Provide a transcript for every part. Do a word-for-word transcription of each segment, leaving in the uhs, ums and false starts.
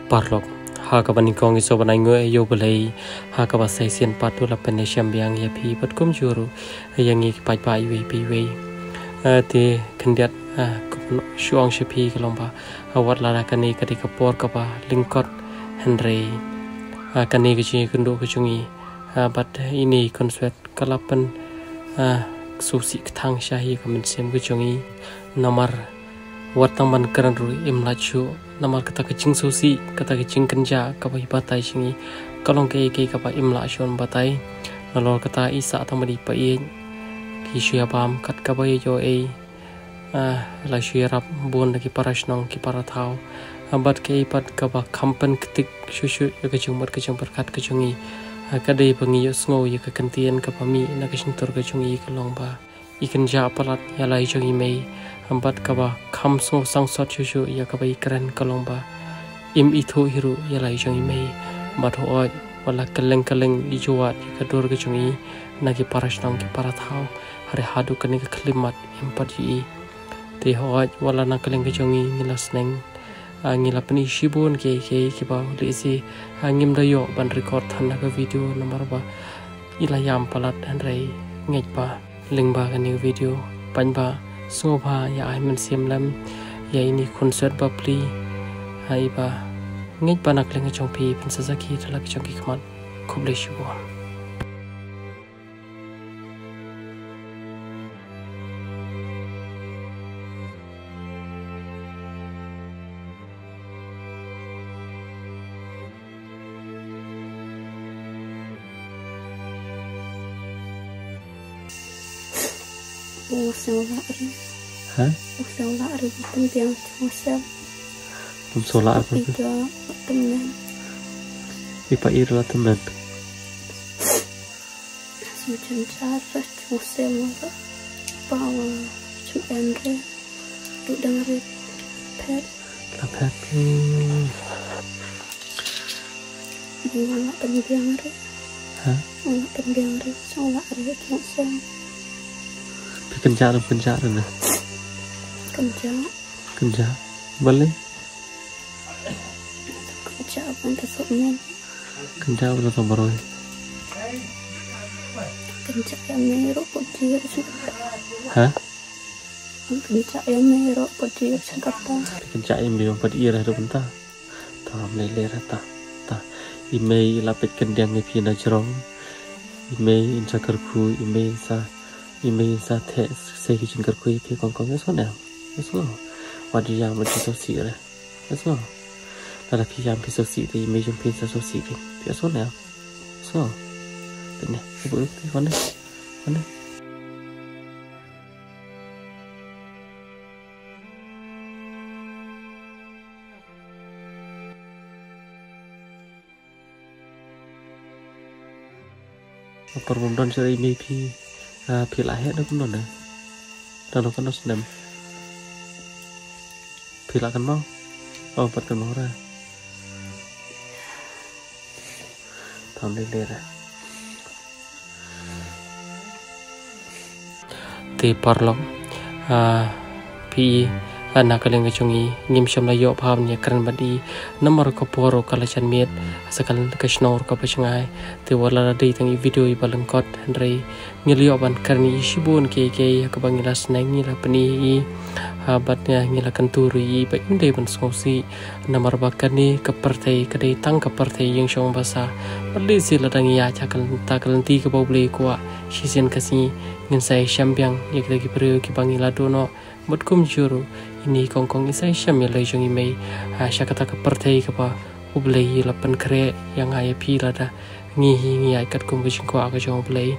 Paralok, ha kaba nyngkong ngi sngewbha ban ai nguh ïa U Blei, ha kaba sa shisien pat u la pynïashem biang ïa phi bad kumjuh ruh ïa ngi ki paidbah iwei pa iwei. Eh, te khyndiat, eh, kumno shu ong sha phi ka long ba, eh, wat lada kane ka dei ka por kaba lyngkot, hynrei, eh, kane ka jingïakynduh ka jong ngi, eh, bad ine i khunswet ka la pyn, ah, sngewsih kthang sha hi ka mynsiem ka jong ngi. Namar wat tang ban kren ruh im lait shuh. Namar kata ka jingsngewsih, kata ka jingkynjah kaba i batai sha ngi, ka long kaei kaei kaba im lah shuh ban batai. Nalor kata i sah tang ban i paieit, ki shu ïa bam kat kaba ïeit ïoh ei. Ah, la shu ïarap bun da ki para shnong, ki para thaw. Ah, bad kaei pat kaba kham pynktik shuh shuh ïa ka jingmut ka jingpyrkhat ka jong ngi, ah, ka dei ba ngi ïohsngew ïa ka kyntien kaba mih na ka shyntur ka jong ngi ka long ba i kynjah palat ïa la i jong i mei. Ah, bad kaba kham sngew sangsot shuh shuh ïa kaba i kren ka long ba im ithuh hi ruh ïa la i jong i mei. Bad hooid, wat la kylleng kylleng i ju wad ïa ka dur ka jong ngi na ki para shnong, ki para thaw. Hynrei haduh kane ka khyllipmat im pat ïohi. Te hooid, wat la na ka liang ka jong ngi ngi la sneng, ah, ngi la pyni shibun kiei kiei kiba lehse, ah, ngim da ïoh ban record than ha ka video namar ba i la ïam palat, hynrei ngeit ba lyngba kane ka video, pynban sngewbha ïa ai mynsiem lem ïa ine i khunswet bapli, ah, iba ngeit ba na ka liang ka jong phi phin sa sakhi da la ka jong ki khmat. Khublei shibun. U sngewlah ri. Ha? U sngewlah ri, u pynbiang u sngewsih. Um sngewlah ri. Pi ka tymmen. Pi pa i la tymmen. Sngewjynjar ri, u sngewsih. Pa u sngewsih ri. U dang ri phet. La phet. Hmm. Nga la pynbiang ri. Ha? Nga la pynbiang ri, sngewlah ri, sngewsih. Phi kynjah ruh, kynjah ruh ne? Kynjah. Kynjah. Balei? Kynjah ban da suk men. Kynjah ban da suk baroi. Kynjah ïa me ruh pat ïa sngewsih. Ha? Kynjah ïa me ruh pat ïa sngewsih. Kynjah ïa me ruh pat ïa ruh mynta. Ta ym lei lei re ta. Ta. I mei i la peit kyndiang ïa phi na jrong. I mei in sa kyrkhu, i mei in sa, i mei in sa theh sei ki jingkyrkhu ïa phi kong kong, ïohsngew ne? Ïohsngew. Wat ju ïam, wat ju sngewsih re. Ïohsngew. Lada phi ïam phi sngewsih te i mei jong phi in sa sngewsih phi. Phi ïohsngew ne? Ïohsngew. Peit ne. Peit ne. Peit ne. Peit ne. Por bym don shuh i mei phi, ah, phi la heh da kumno ne? Da kumno snem? Phi la kynmaw? Oh, pat kynmaw re. Tam lei lei re. Te paralok, ah, phi, ah, na ka liang ka jong ngi ngim shym la ïoh bha ban ïakren bad i namar ka por ruh ka la jan miet, sa ka, ka shnong ruh kaba jngai. Te wat la dei tang i video iba lyngkot, hynrei ngi la ïoh ban kren ïa i shibun kiei kiei ha kaba ngi la sneng, ngi la pyni ïa i, ah, bad ngi la kyntu ruh ïa i ba im dei ban sngewsih. Namar ba kane ka pyrthei ka dei tang ka pyrthei ïing shong basa. Bad lehse lada ngi ïaid ha kata ka lynti kaba U Blei u kwah, shisien ka sngi ngin sa ïashem biang ïa kita ki briew kiba ngi la duh noh. Bad kumjuh ruh ine i kong kong i sa ïashem ïa la i jong i mei, ha, sha kata ka pyrthei kaba U Blei u la pynkhreh ïa nga ïa phi lada ngi hi ngi ïaid katkum ka jingkwah ka jong U Blei.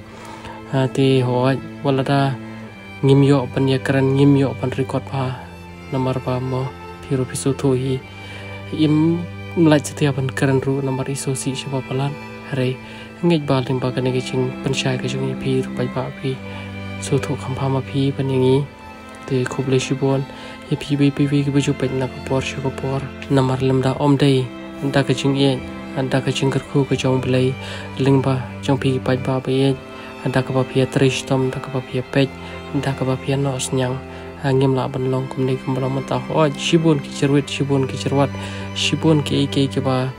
Ha, te hooid, wat lada ngim ïoh ban ïakren, ngim ïoh ban record bha. Namar ba mo, phi ruh phi sngewthuh hi. Im lait satia ban kren ruh namar i sngewsih shibun palat. Hynrei ngeit ba lyngba kane ka jingpynshai ka jong i phi ruh paidbah phi sngewthuh kham pha ma phi ban ïa ngi. Te khublei shibun ïa phi iwei pa iwei kiba ju peit na ka por sha ka por. Namar lymda ym dei da ka jingïeit, da ka jingkyrkhu ka jong U Blei lyngba jong phi ki paidbah ba ïeit, da kaba phi ïatrei shitom, da kaba phi ïapeit, da kaba phi ïanoh synñiang, Ha ngim lah ban long kumne kumba long mynta, hooid shibun ki jyrwit, shibun ki jyrwat, shibun kiei kiei kiba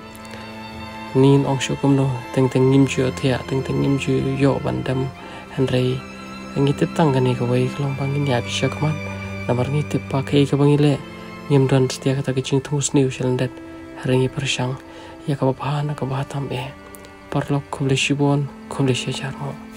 ngin ong shuh kumno, teng teng ngim ju thiah, teng teng ngim ju ïoh ban dem. Hynrei ngi tip tang kane kawei ka long ba ngin ïa bishar khmat. Namar ngi tip ba kaei kaba ngi leh ngim don satia kata ka jingthmu sniew sha lyndet. Hynrei ngi pyrshang ïa kaba bha na kaba tam eh. Paralok khublei shibun, khublei shihajar.